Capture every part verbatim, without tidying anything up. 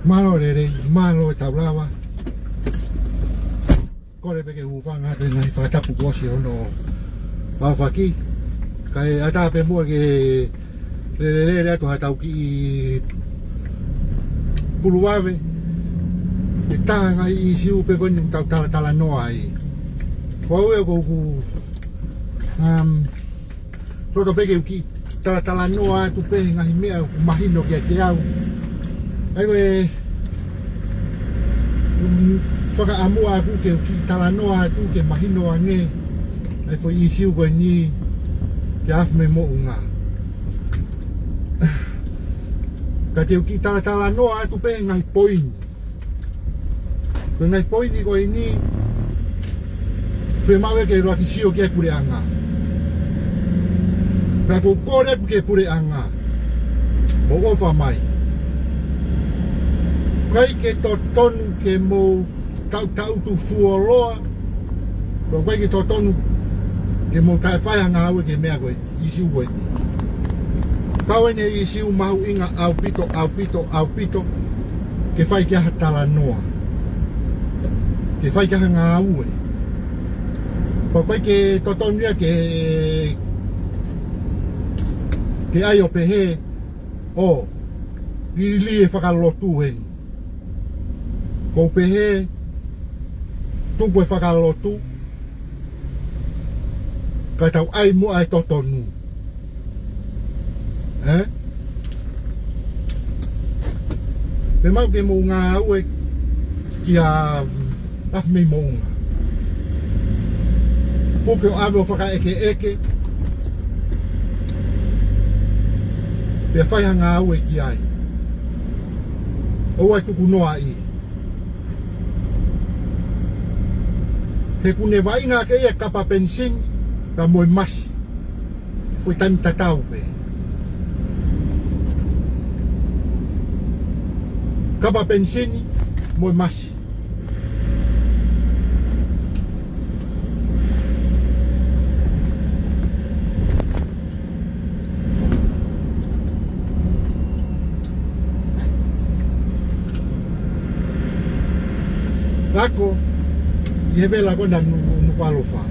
Mālō e lelei, mālō e tau lava. Kole pē ke u hūfanga atu he ngaahi fakatapu kuo ʻosi hono aofaki. Kae ʻatā pē muʻa ke lele lele atu ha tau kiʻi pulu vave. Ke taha e ngaahi ʻīsiu pē ko eni ʻoku tau talatalanoa ai. Ko au ia ʻoku ou, um, loto pē ke u kiʻi talatalanoa atu pē he ngaahi meʻa ʻoku mahino kiate au. ʻA ia ko e, um, fakaʻamu ʻaʻaku ke u kiʻi talanoa atu ke mahino ange ʻa e foʻi ʻīsiu ko eni kia Afimeimoʻunga. Ka te u kiʻi talatalanoa atu pē he ngaahi poini. Ko e ngaahi poini ko eni, fiemaʻu ia ke ʻuluaki sio ki ai e puleʻanga. Pea ʻoku ou kole atu ki he puleʻanga, mou ʻofa mai. ʻIkai ke totonu ke mou taʻutaʻutu fuoloa, pea ʻikai ke totonu ke mou taʻe fai ha ngāue ki he meʻa ko eni, ʻīsiu ko eni. Kau eni he ʻīsiu mahuʻinga ʻaupito, ʻaupito, ʻaupito, ke fai ki ai ha talanoa. Ke fai ki ai ha ngāue. Pea ʻikai ke totonu ia ke, ke ʻai ʻo pehē, ʻo, liliu e fakalotu heni. ʻOku ou pehē, tuku e fakalotu, kae tau ʻai muʻa e totonu. Ē? Fiemaʻu ke mou ngāue kia Afimeimoʻunga. Puke ʻo ʻave ʻo fakaʻekeʻeke. Pea fai ha ngāue ki ai. ʻOua ʻe tuku noaʻi. He ʻoku ne vaʻinga ʻaki ia e kapa penisini, pea mo e masi. Foʻi taimi tatau pē. Kapa penisini, mo e masi. Ako, ʻi he vela ko ena Nu-, Nukuʻalofa.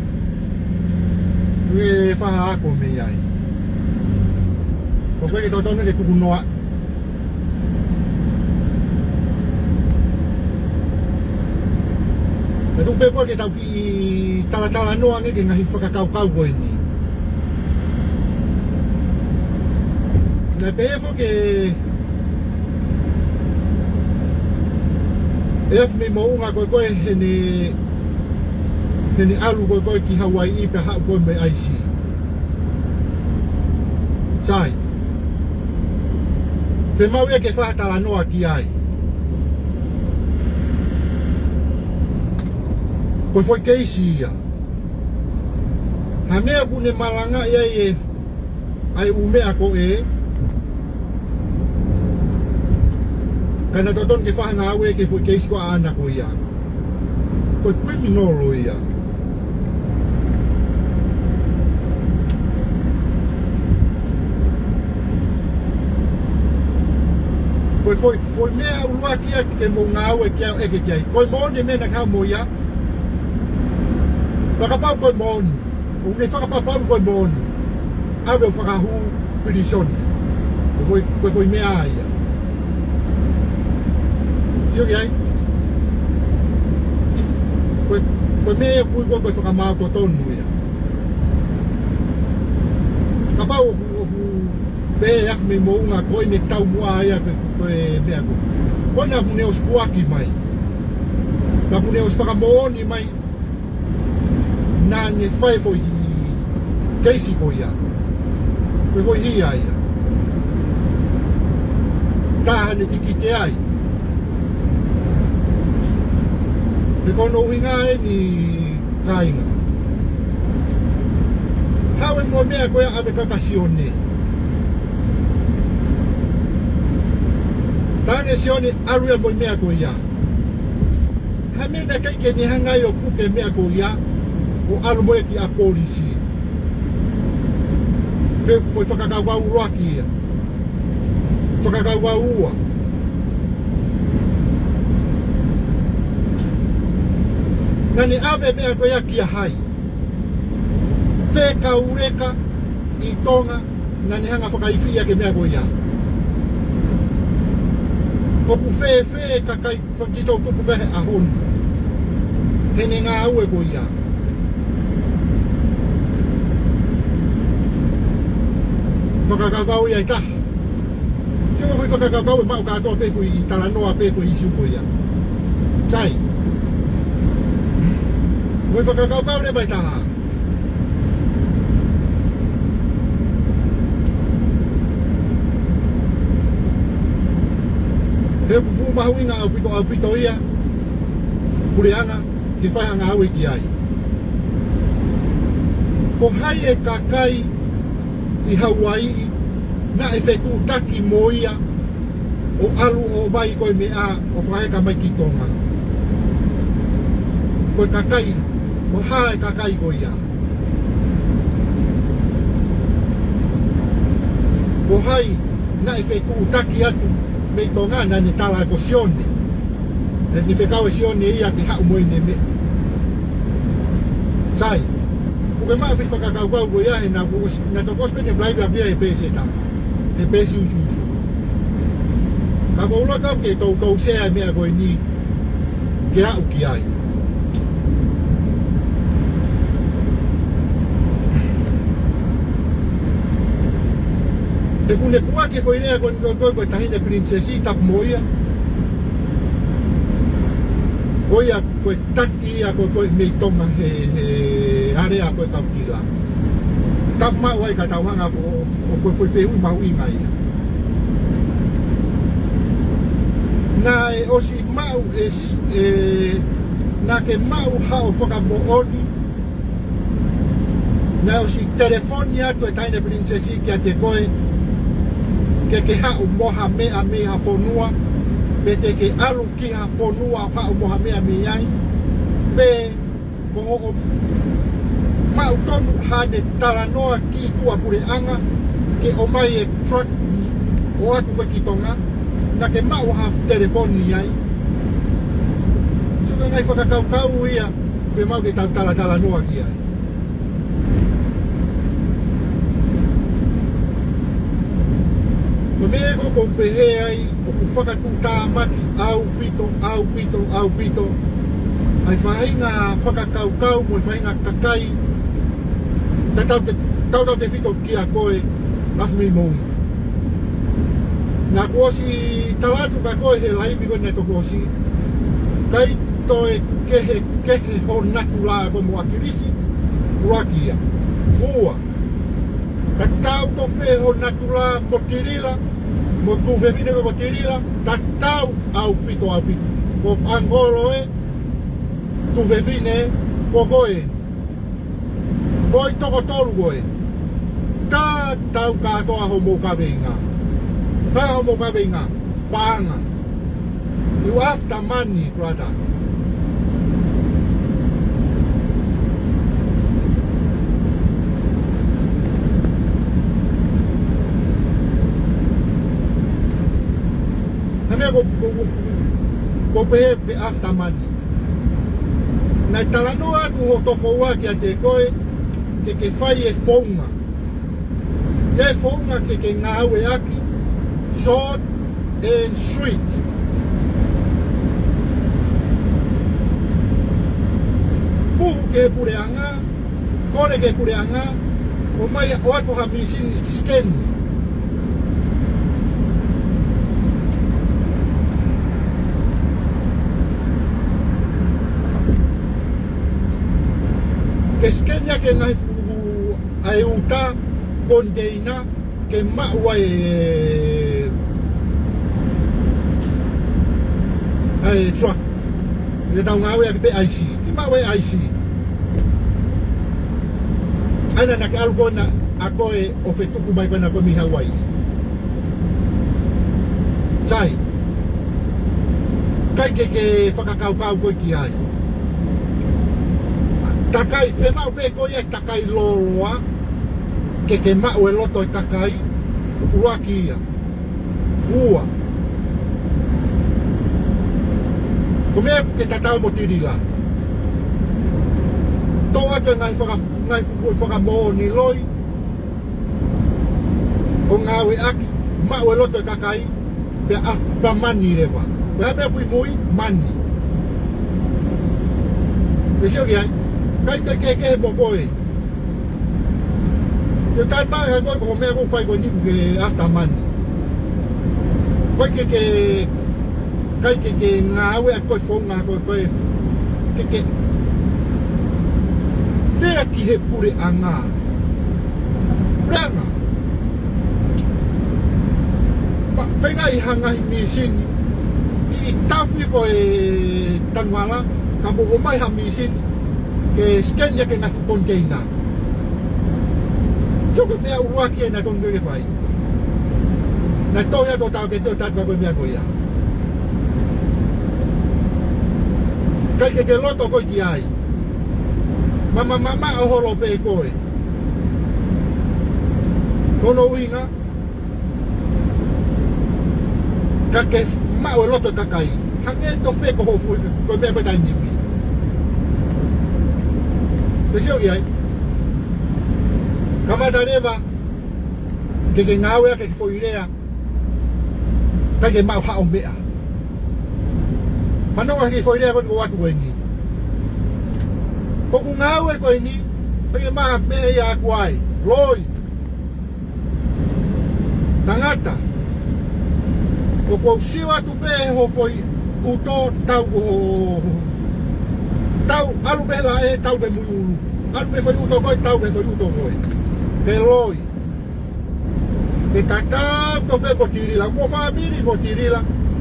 Ke fai ha ako mei ai. ʻOku ʻikai ke totonu ke tuku noa. Ka tuku pē muʻa ke tau kiʻi talatalanoa ange ki he ngaahi fakakaukau ko eni. Naʻe pehē foki ʻe Afimeimoʻunga ko ē ko ē heʻene, heʻene ʻalu ko ē ko ē ki Hauaiʻi pea haʻu ko ē mo e ʻaisi. Sai. Fiemaʻu ia ke fai ha talanoa ki ai. Ko e foʻi keisi ia. Ha meʻa ʻoku ne malangaʻi ai e, ʻa e ʻū meʻa ko ē. Ka naʻe totonu ke fai ha ngāue ki he foʻi keisi ko ē ʻaʻana ko ia. Ko e criminal ia. Ko e foʻi, foʻi meʻa ʻuluaki ia ke mou ngāue ki ai ʻo ʻeke ki ai. Ko e moʻoni e meʻa naʻe haʻu mo ia. Fakapapau ko e moʻoni. ʻOku ne fakapapau ko e moʻoni. ʻAve ʻo fakahū pilīsone. Ko e foʻi, ko e foʻi meʻa ia. Sio ki ai. Ko e, ko e meʻa ia ʻoku ui ko e, ko e fakamaau totonu ia. Kapau ʻoku, ʻoku pehē ʻe Afimeimoʻunga ko ʻene taumuʻa ia ko e, ko e meʻa ko ē. Ko ena ʻoku ne ʻosi puaki mai. Naʻa ʻoku ne ʻosi fakamoʻoni mai. Naʻa ne fai foʻi keisi ko ia. Ko e foʻi hia ia. Taha ne tikite ai. Pea ko hono ʻuhinga eni kāinga. Haʻu e mo e meʻa ko ia ʻave kia Sione. Talaange ʻe Sione ʻalu ia mo e meʻa ko ia. Ha meʻa naʻe ʻikai ke ne hanga ai ʻo puke e meʻa ko ia, ʻo ʻalu mo ia ki ʻapi polisi. Fe-, foʻi fakakaukau ʻuluaki ia. Fakakaukau ua. Naʻa ne ʻave meʻa ko ia kia hai? Fē kau leka ʻi Tonga naʻa ne hanga fakaifia ke meʻa ko ia? ʻOku fēfē kakai fakitau tupu pē he ʻaho ni heʻene ngāue ko ia? Fakakaukau ia ʻe taha. Sio ko e foʻi fakakaukau ʻe maʻu kātoa pē foʻi talanoa pē foʻi ʻīsiu ko ia. Sai. Foʻi fakakaukau leva ʻe taha. He ʻoku fuʻu mahuʻinga ʻaupito ʻaupito ia puleʻanga ke fai ha ngāue ki ai. Ko hai e kakai ʻi Hauaiʻi naʻe fetuʻutaki mo ia ʻo ʻalu ʻo ʻomai ko e meʻa ʻo fakaheka mai ki Tonga? Ko e kakai, ko hai e kakai ko ia? Ko hai naʻe fetuʻutaki atu mei Tonga naʻa ne tala ko Sione? Naʻe fekau ʻe Sione ia ke haʻu mo ʻene meʻa. Sai. ʻOku ke maʻu foʻi fakakaukau ko ia he naʻa ku ʻosi, naʻa toki ʻosi pē ʻene private ʻapi ia he peesi ʻe taha. He peesi usuusu. Ka ʻoku ou loto ke toutou sea e meʻa ko eni ke aʻu ki ai. He ʻoku ne kuaki e foʻi lea ko eni ko e, ko e, ko e Taʻahine Pilinisesi, tapu mo ia. Ko ia ko e taki ia ko e, ko e mei Tonga he, he alea ko e kau kila. Tapu maʻu ai ka tau hanga ʻo, ʻo, ʻo ko e foʻi fehuʻi mahuʻinga ia. Naʻe ʻosi maʻu e, e, naʻa ke maʻu haʻo fakamoʻoni, naʻe ʻosi telefoni atu e Taʻahine Pilinisesi kiate koe ke ke haʻu mo ha meʻa mei ha fonua, pe te ke ʻalu ki ha fonua ʻo haʻu mo ha meʻa mei ai, pe ko hoʻo maʻu tonu haʻane talanoa ki tuʻa puleʻanga ke ʻomai e truck ʻo ʻoatu koe ki Tonga, naʻa ke maʻu ha telefoni ai? Sio ko e ngaahi fakakaukau ia ʻoku fiemaʻu ke tau talatalanoa ki ai. Ko e meʻa ko ē ʻoku ou pehē ai ʻoku fakatuʻutāmaki ʻaupito, ʻaupito, ʻaupito ʻa e faʻahinga fakakaukau mo e faʻahinga kakai tautautefito, tautautefito kia koe, Lafimei Moʻunga. Naʻa ku ʻosi tala atu kia koe he laivi ko ē naʻe toki ʻosi, ʻikai toe kehekehe ho natula koe mo ʻAkilisi, ʻuluaki ia. Ua, tatau tofu pē ho natula mo Tilila, mo tuofefine ko ē ko Tilila, tatau ʻaupito, ʻaupito. Ko Pangolo ē, tuofefine ko koe. Foʻi toko tolu ko ē. Tatau kātoa hoʻomou kaveinga. Tatau hoʻomou kaveinga. Paʻanga. You after money, brother. Hangē ko, ko, ko, ko pē, pē after money. Naʻe talanoa atu ho tokoua kiate koe ke ke fai e founga. Ke founga ke ke ngāueʻaki, short and sweet. Puhu ki he puleʻanga, kole ki he puleʻanga, ʻomai ʻo ʻoatu ha mīsini scan. Ke scan ia ki he ngaahi fuʻu ʻa e uta, container, ke maʻu ai e, ʻa e truck. Ke tau ngāueʻaki pē ʻaisi, ke maʻu ai ʻaisi. ʻA ia naʻa ke ʻalu ko ena ʻa koe ʻo fetuku mai ko ena ko ē mei Hauaiʻi. Sai. ʻIkai ke ke fakakaukau koe ki ai. Takai, fiemaʻu pē ko ia takai lōloa ke ke maʻu e loto e kakai, ʻuluaki ia. Ua, ko e meʻa ke tatau mo Tilila. Tō atu e ngaahi faka-, ngaahi fuʻu fakamoʻoni loi. ʻO ngāueʻaki, maʻu e loto e kakai, pea after money leva. Ko e hā e meʻa ʻoku ʻi mui? Money. Ke sio ki ai, ʻikai te ke kehe mo koe. Te tai mai ha koe ko e meʻa ʻoku fai ko eni ʻoku ke after money. ʻIkai ke ke, ʻikai ke ke ngāueʻaki e founga ko ē, ko ē ke ke lea ki he puleʻanga. Puleʻanga. Ma, feinga ʻi ha ngaahi mīsini, ʻi, ʻi tafi ko e tanuhala, ka mou ʻomai ha mīsini ke scan ia ki he ngaahi container. Sio ko e meʻa ʻuluaki ē naʻe tonu ke ke fai. Naʻe tohi atu ʻo tau ke toe tatu ko e meʻa ko ia. ʻIkai ke ke loto koe ki ai. Mama, mama, ʻo holo pē koe. Ko hono ʻuhinga, ka ke maʻu e loto e kakai. Hangē tofu pē ko ho foʻi, ko e meʻa ko e taimi ni. Ke sio ki ai. Kamata leva ke ke ngāueʻaki e foʻi lea, ʻikai ke maʻu haʻo meʻa. Fanongo ki he foʻi lea ko eni ʻoku ʻoatu ko eni. ʻOku ngāue ko eni, ʻikai ke maʻu ha meʻa ia ʻaʻaku ai. Loi. Tangata. ʻOku ou sio atu pē he ho foʻi ʻuto, tau ko ho, tau ʻalu pē laʻe, tau pē mui ʻulu. ʻAlu pē foʻi ʻuto ko ē, tau pē foʻi ʻuto ko ē. Pē loi. Ke tatau tofu pē mo Tilila, mo fāmili mo Tilila,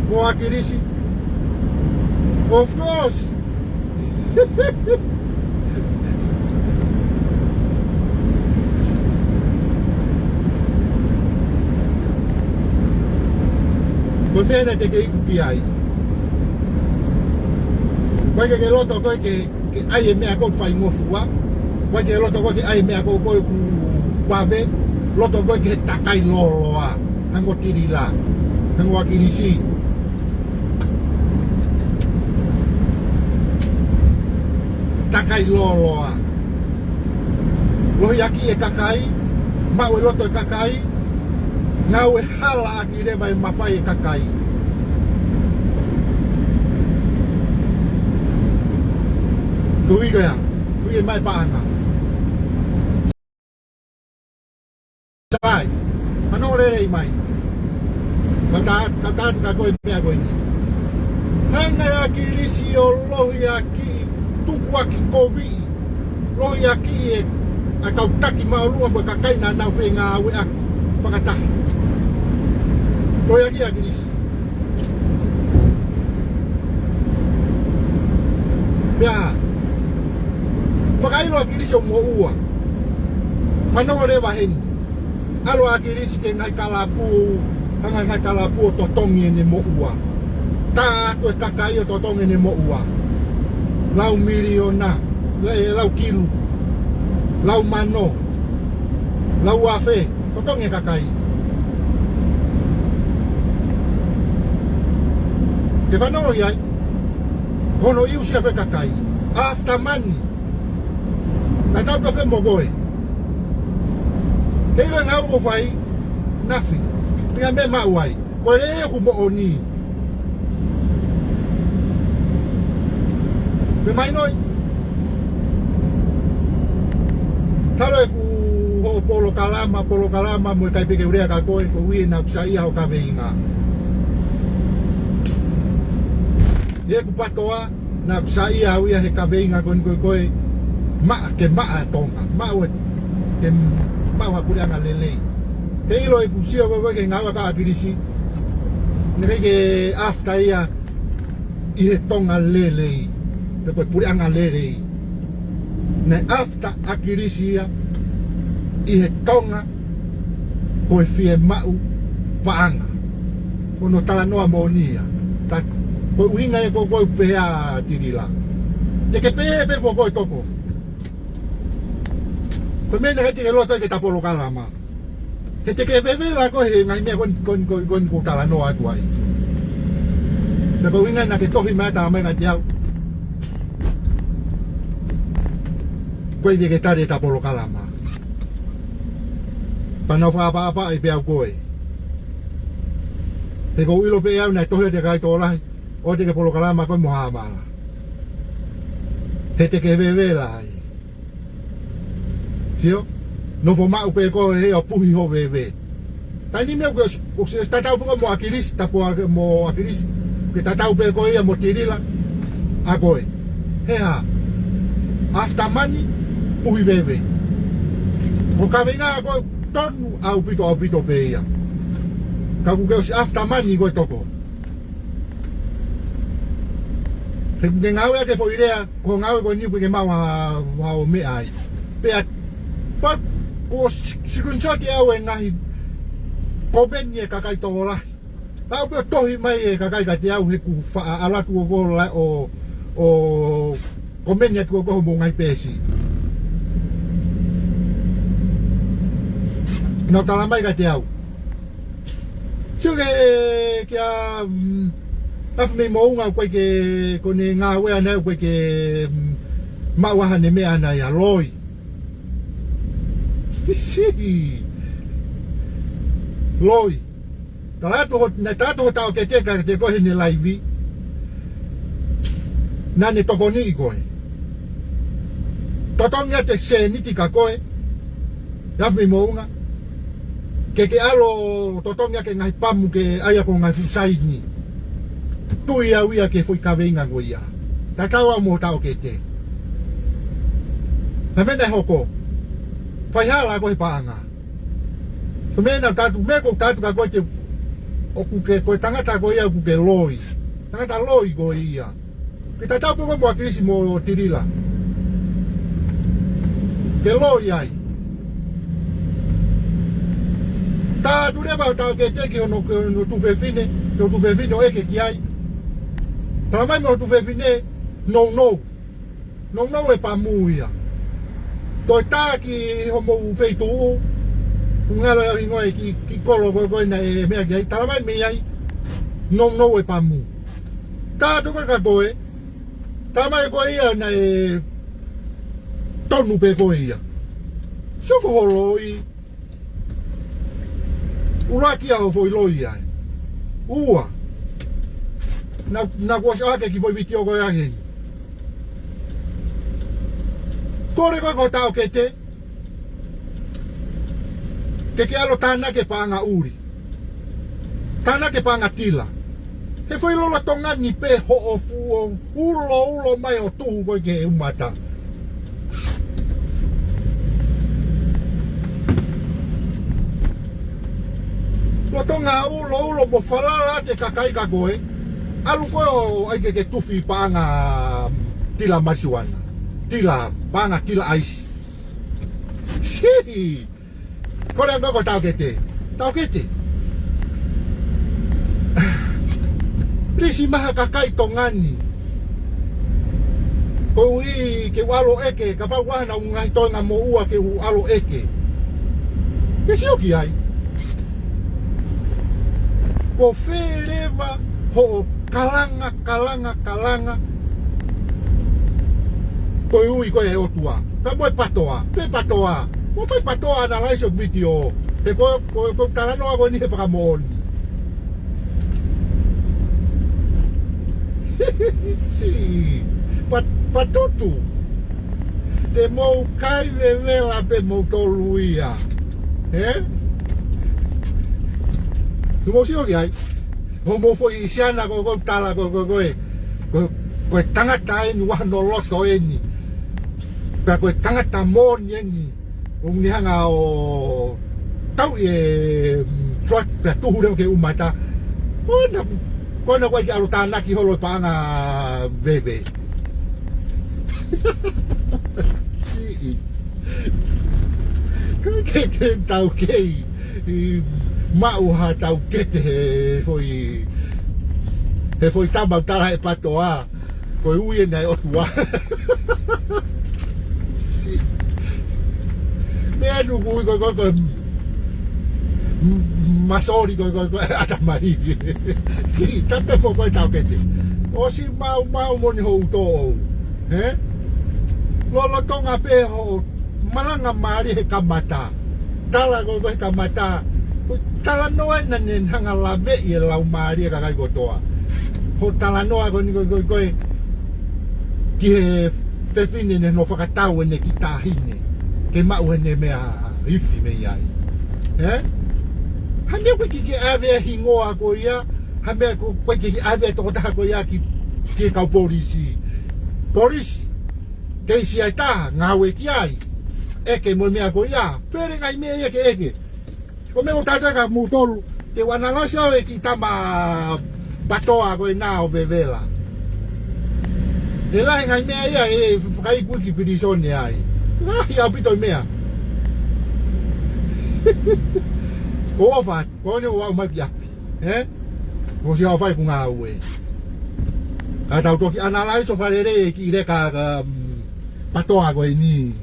mo ʻAkilisi. Of course. Ko e meʻa naʻe te ke iku ki ai. ʻIkai ke ke loto koe ke ke ʻai e meʻa ko ē ʻoku faingofua. ʻIkai ke loto koe ke ʻai e meʻa ko ē ʻoku vave. Loto koe ke takai lōloa. Hangē ko Tilila. Hangē ko ʻAkilisi. Takai lōloa. Lohiakiʻi e kakai. Maʻu e loto e kakai. Ngāue halaʻaki leva e mafai e kakai. Ko e ʻuhi ko ia, ʻuhi e maʻu e paʻanga. Sai, fanongo lelei mai. Ka ta, ka ta, ka ko e meʻa ko eni. Hanga ʻe ʻAkilisi ʻo lohiakiʻi, tukuakiʻi kovi. Lohiakiʻi e, ʻa e kau taki māʻolunga mo e kakai naʻa nau fengāueʻaki fakataha. Lohiakiʻi ʻAkilisi. Pea fakaʻilo ʻAkilisi ʻo moʻua. Fanongo leva heni. ʻAlu ʻAkilisi ki he ngaahi kalapu, hanga ngaahi kalapu ʻo totongi ʻene moʻua. Tā atu e kakai ʻo totongi ʻene moʻua. Lau miliona, le-, lau kilu, lau mano, lau afe, totongi e kakai. Ke fanongo ki ai, hono ʻiusi ʻa e kakai. After money. Naʻe tau tofe mo koe. Ke ʻilo e ngāue ʻoku fai, nothing. Pea meʻa maʻu ai. Ko e lea ʻoku moʻoni. Pea mai noi. Talo ʻeku hoʻo polokalama, polokalama mo e kai peke urea ka koe, ko e ʻuhi naʻa ku saiʻia ho kaveinga. ʻI heʻeku patoa, naʻa ku saiʻia au ia he kaveinga ko eni ko e, ko e maʻa, ke maʻa Tonga, maʻu e, ke maʻu ha puleʻanga lelei. Ke ʻilo ʻeku sio ko e, ko e ke ngāue ka ʻAkilisi, naʻe ʻikai ke after ia ʻi he Tonga lelei, pe ko e puleʻanga lelei. Naʻe after ʻAkilisi ia ʻi he Tonga ko e fiemaʻu paʻanga. Ko hono talanoa moʻoni ia. Ta, ko e ʻuhinga ia ko e, ko e pehē ʻa Tilila. Te ke pehē pē mo koe toko. Ko e meʻa naʻe ʻikai te ke loto ke ta polokalama. He te ke vevela koe he ngaahi meʻa ko eni, ko eni, ko eni, ko eni ʻoku ou talanoa atu ai. Pea ko e ʻuhinga naʻa ke tohi mai ʻa e tala mai kiate au. ʻOku ʻikai te ke tali ʻeta polokalama. Pea nau fakaʻapaʻapaʻi pē au koe. He ʻoku ou ʻilo pē au naʻe tohi ʻe he kakai tokolahi, ʻoua te ke polokalama koe mo Hāmala. He te ke vevela ai. Sio? Nofo maʻu pē koe he ʻo puhi hoʻo veve. Taimi ni meʻa ʻoku ke, ʻoku ke tatau pē koe mo ʻAkilisi, tapu ake mo ʻAkilisi. Ke tatau pē koe ia mo Tilila, ʻa koe. He hā? After money, puhi veve. Ko e kaveinga ʻa koe tonu ʻaupito, ʻaupito pē ia. Ka ʻoku ke ʻosi after money koe toko. He ʻoku ke ngāue ʻaki e foʻi lea, ko e ngāue ko eni ʻoku ke maʻu ha, ha ʻo meʻa ai. Pea, pea, ko si-, screenshot ʻe au e ngaahi komeni ʻa e kakai tokolahi. Pea ʻoku tohi mai e kakai kiate au he ʻoku faʻa ʻalu atu ʻo ko la ʻo, ʻo komeni atu ʻo ko homou ngaahi peesi. Nau tala mai kiate au. Sio ki he, kia, mm, Tafu mei Moʻunga ʻoku ʻikai ke, ko ʻene ngāue ʻana ʻoku ʻikai ke, mm, maʻu ʻa haʻane meʻa ʻana ia, loi. Siʻi. Loi. Tala atu ho, naʻe tala atu ho taʻokete kiate koe heʻene laivi. Naʻa ne tokoniʻi koe. Totongi ʻa e sēniti kia koe. Tafu mei Moʻunga. Ke ke ʻalu ʻo totongi ʻaki e ngaahi pamu ke ʻai ʻaki ho ngaahi fuʻu saini. Tui au ia ki he foʻi kaveinga ko ia. Tatau au mo ho taʻokete. Ka meʻa naʻe hoko. Faihala koe he paʻanga. Ko e meʻa naʻa tala atu, meʻa ʻoku ou tala atu kia koe te, ʻoku ke, ko e tangata ko ia ʻoku ke loi. Tangata loi ko ia. Ke tatau pē koe mo ʻAkilisi mo Tilila. Ke loi ai. Tala atu leva ho taʻokete ki hono, ki hono tuofefine, ki hono tuofefine ʻo ʻeke ki ai. Tala mai mo e tuofefine, nounou. Nounou e pamu ia. Toe tā ki homou feituʻu, ʻoku ngalo e hingoa e kiʻi, kiʻi kolo ko ē ko ē naʻe meʻa ki ai, tala mai mei ai, nounou e pamu. Tala atu ko ē kia koe, tala mai ko ē ia naʻe tonu pē ko ē ia. Sio ko ho loi, ʻuluaki ʻa hoʻo foʻi loi ai. Ua. Naʻa, naʻa ku ʻosi ʻohake ki he foʻi vitiō ko ē ʻa heni. Kole koe ki ho taʻokete. Ke ke ʻalu ʻo tānaki e paʻanga ʻuli. Tānaki e paʻanga tila. He foʻi lolotonga ni pē hoʻo fuʻu uloulo mai ʻo tuhu koe ki he ʻumata. Lolotonga uloulo mo falala atu e kakai kia koe. ʻAlu koe ʻo ʻai ke ke tufi paʻanga, mm, tila masiuana. Tila, paʻanga tila ʻaisi. Siʻi. Kole ange ki ho taʻokete. Taʻokete. Lisi mai ha kakai Tonga ni. Koeʻuhi ke u ʻalu ʻo ʻeke, kapau ʻoku ʻi ai haʻanau ngaahi toenga moʻua ke u ʻalu ʻo ʻeke. Ke sio ki ai. Ko fē leva hoʻo kalanga, kalanga, kalanga. Koeʻuhi ko e ʻOtua. Ka mo e PATOA. Fē PATOA? Mo e PATOA analyze ʻo e vitiō. He ko, ko, ko e talanoa ko eni he fakamoʻoni. Siʻi. Pa, Patutu. Te mou kai vevela pē moutolu ia. Ē? Te mou sio ki ai. Hoʻomou foʻi siana ko, ko tala ko, ko, ko e, ko, ko e tangata eni, ʻoku ʻi hono loto eni. Pea ko e tangata moʻoni eni. ʻOku ne hanga ʻo tauʻi e, mm, truck pea tuhu leva ki he ʻumata. Ko ena, ko ena ʻoku ʻai ke ʻalu ʻo tānaki holo e paʻanga veve. Siʻi. Ka ke te tau kei, ʻi, maʻu ha taʻokete he foʻi, he foʻi tama ʻoku tala he PATOA. Koeʻuhi ʻe ʻi ai e ʻOtua. Siʻi. Meʻa ʻoku ui ko, ko, ko, m-, m-, masoli ko, ko, ko, ʻatamai. Siʻi, tapu mo koe taʻokete. ʻOsi maumau moʻoni hoʻo tōʻou. Ē? Lolotonga pē hoʻo malanga mālie he kamata. Tala ko ē ko ē he kamata. Ko e talanoa ē naʻa ne hanga ʻo laveʻi e laumālie ʻo e kakai kotoa. Hoʻo talanoa ko eni ko ē, ko ē, ko ē ki he fefine naʻe nofo fakatau ʻene kiʻi taʻahine ke maʻu ʻene meʻa ifi mei ai. Ē? Ha meʻa ʻoku ʻikai ke ʻave e hingoa ko ia, ha meʻa ʻoku ʻikai ke ʻave e tokotaha ko ia ki, ki he kau polisi. Polisi, kei siʻi taha, ngāue ki ai. ʻEke mo e meʻa ko ia, pele ngaahi meʻa ia ke ʻeke. Ko e meʻa ʻoku ou tala atu kia moutolu, ke u analyze ʻa e kiʻi tama patoa ko ena ʻo Vevela. ʻE lahi ngaahi meʻa ia ʻe fakaiku ki pilīsone ai. Lahi ʻaupito e meʻa. Ko ʻofa, ko eni ʻoku ou aʻu mai ki ʻapi. Ē? Ko siʻi ʻofa ʻeku ngāue. Ka tau toki analyze ʻo fakalelei e kiʻi leka, um, patoa ko eni.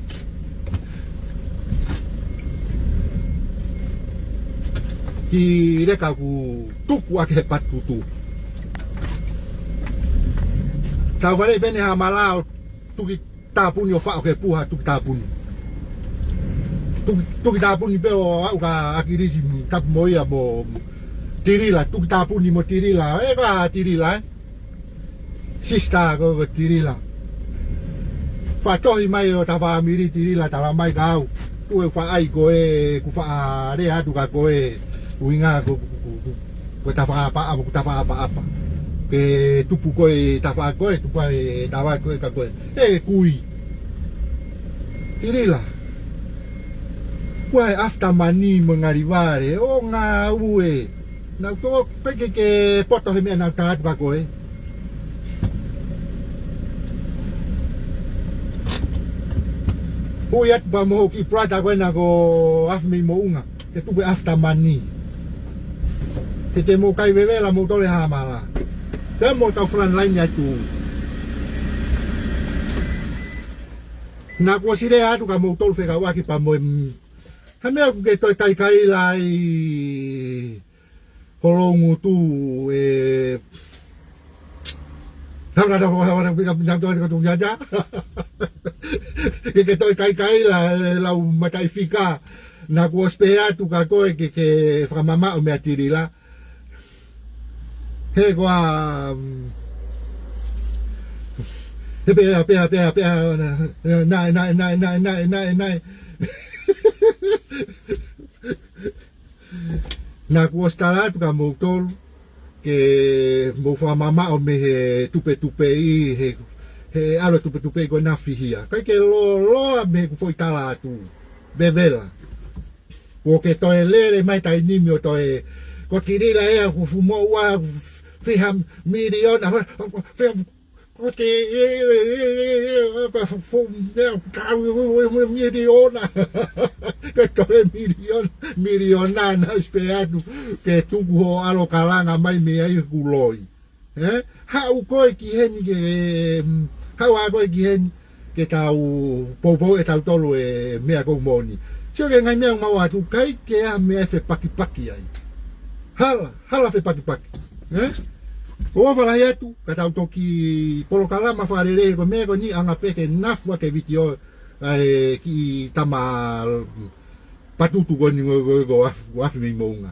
Kiʻi leka ʻoku tuku ʻaki he patutu. Tau fale pē eni ha mala ʻo tuki tāpuni ʻo faʻo ke puha tuki tāpuni. Tuki, tuki tāpuni pē ʻo aʻu kia ʻAkilisi tapu mo ia mo Tilila, tuki tāpuni mo Tilila. Ē, ko Tilila, ē? Sister ko, ko Tilila. Fakatohi mai ʻo ta fāmili Tilila, tala mai kia au. Tuku e faʻahi ko ē, ʻoku faʻa lea atu kia koe. ʻUhinga ko, ko, ko, ko, ko e tafaʻapaʻapa, ko e tafaʻapaʻapa. Ke tupu ko ē tafaʻaki ko ē, tupu e tafaʻaki ko ē kia koe. Ē, kui. Tilila. Kuo ʻi ai e after money mo e ngali vale, ʻo ngāue. Naʻa ku tō pē ke ke poto he meʻa naʻa ku tala atu kia koe. Ui atu pē mo hoku kiʻi brother ko ena ko Afi mei Moʻunga. Ke tuku e after money. Ke te mou kai Vevela moutolu he ha mala. Pea mou tau front line atu. Naʻa ku ʻosi lea atu kia moutolu fekauʻaki pea mo e, mm, ha meʻa ʻoku ke toe kaikaila ai ho loungutu ē. Ke ke toe kaikaila e lau mataʻi fika. Naʻa ku ʻosi pehē atu kia koe ke ke fakamamaʻo meia Tilila. He ko ā, mm, he pea, pea, pea, pea, naʻe, naʻe, naʻe. Naʻa ku ʻosi tala atu kia moutolu, ke mou fakamamaʻo mei he tupetupeʻi, he, he ʻalu tupetupeʻi ko ena fihia. ʻIkai ke lōloa mei heʻeku foʻi tala atu. Vevela. Kuo ke toe lele mai taimi ni ʻo toe. Ko Tilila ē ʻoku fuʻu moʻua, ʻoku fiha miliona, fiha, ko te, ko fu-, fu-, miliona. Ke toe miliona, miliona naʻa ʻosi pehē atu, ke tuku hoʻo ʻalu ʻo kalanga mai mei ai ʻeku loi. Ē? Haʻu koe ki heni ke, mm, haʻu ā koe ki heni ke tau poupou ʻe tautolu e meʻa ko ē moʻoni. Sio ki he ngaahi meʻa ʻoku mau ʻoatu, ʻikai ke ʻi ai ha meʻa ʻe fepakipaki ai. Hala, hala fepakipaki. Ē? Ko e ʻofa lahi atu, ka tau toki polokalama fakalelei ko e meʻa ko eni anga pē ke nafu ʻaki e vitiō, ʻa e kiʻi tama, mm, patutu ko eni ko, ko, ko Af-, ko Afi mei Moʻunga.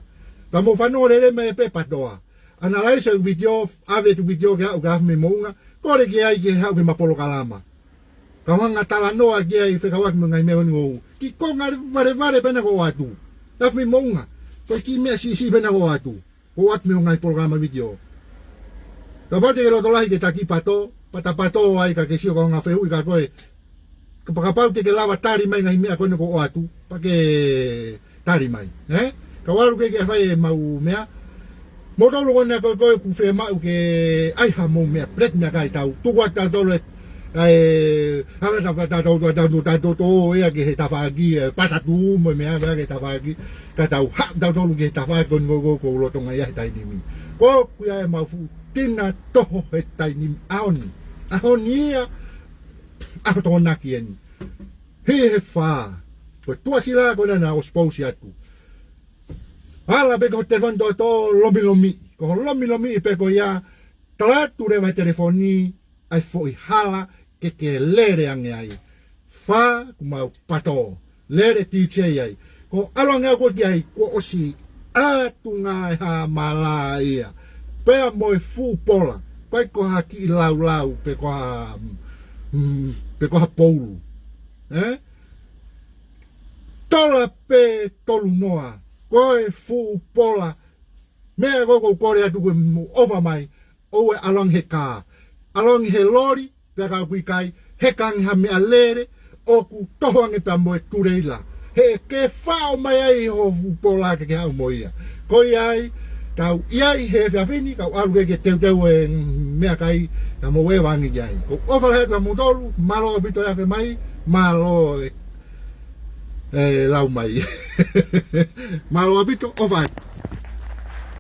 Ka mou fanongo lelei mai pē patoa. Analyze e vitiō, ʻave e vitiō ke aʻu kia Afi mei Moʻunga, kole ki ai ke haʻu ke ma polokalama. Ka hanga talanoa ki ai fekauʻaki mo e ngaahi meʻa ʻoku ou. Kiʻi konga valevale pē ena ʻoku ou ʻoatu. Afi mei Moʻunga. Ko e kiʻi meʻa siʻisiʻi pē ena ʻoku ou ʻoatu. ʻOku ou ʻoatu mei he ngaahi polokalama vitiō. Kapau te ke loto lahi ke taki pato, pata pato ai ka ke sio ko e ngaahi fehuʻi kia koe. Kapau te ke lava tali mai ngaahi meʻa ko ena ʻoku ou ʻoatu, pea ke tali mai, ē? Ka ʻoku ʻalu ke ke fai e mau meʻa. Moutolu ko ena ko ē ʻoku fiemaʻu ke ʻai ha mou meʻa, break meʻakai tau. Tuku atu tautolu e, ʻai, hanga ta, ta, ta, ta, ta, ta, ta, to, ia ki he tafaʻaki, ē, patatu mo e meʻa, meʻa ki he tafaʻaki. Ka tau haʻu tautolu ki he tafaʻaki ko eni ʻoku, ʻoku, ʻoku lolotonga ia he taimi ni. Ko ia e mau fuʻu tina toho he taimi ni, ʻaho ni. ʻAho ni ia, ʻaho Tokonaki eni. Hē he fā. Ko e tuʻasila ko ena naʻa ku ʻosi pousi atu. Ala pē ki ho telefoni tōtō lomilomi. Ko ho lomilomi pē ko ia, tala atu leva he telefoni, ʻa e foʻi hala ke ke lele ange ai. Fā, kuo mau pato. Lele D J ai. Ko e ʻalu ange au ko ē ki ai, kuo ʻosi ʻatu ngā e hā malā ia. Pea mo e fuʻu pola. ʻIkai ko ha kiʻi laulau, pe ko ha, mm, pe ko ha poulu. Eh? Tola pē tolu noa. Ko e fuʻu pola. Meʻa ko ē ʻoku ou kole atu ke mou ʻofa mai. ʻOua ʻe ʻalu ange he kā. ʻAlu ange he loli, pea ka ʻoku ʻikai, heka ange ha meʻa lele, ʻoku toho ange pea mo e tuleila. He ke faʻo mai ai ho fuʻu pola ke ke haʻu mo ia. Ko ia ai, kau ʻi ai he efiafi ni, kau ʻalu ke ke teuteu e meʻakai, ka mou ʻeva ange ki ai. Ko e ʻofa lahi atu kia moutolu, mālō ʻaupito e afe mai, mālō e, e lau mai. Mālō ʻaupito, ʻofa atu.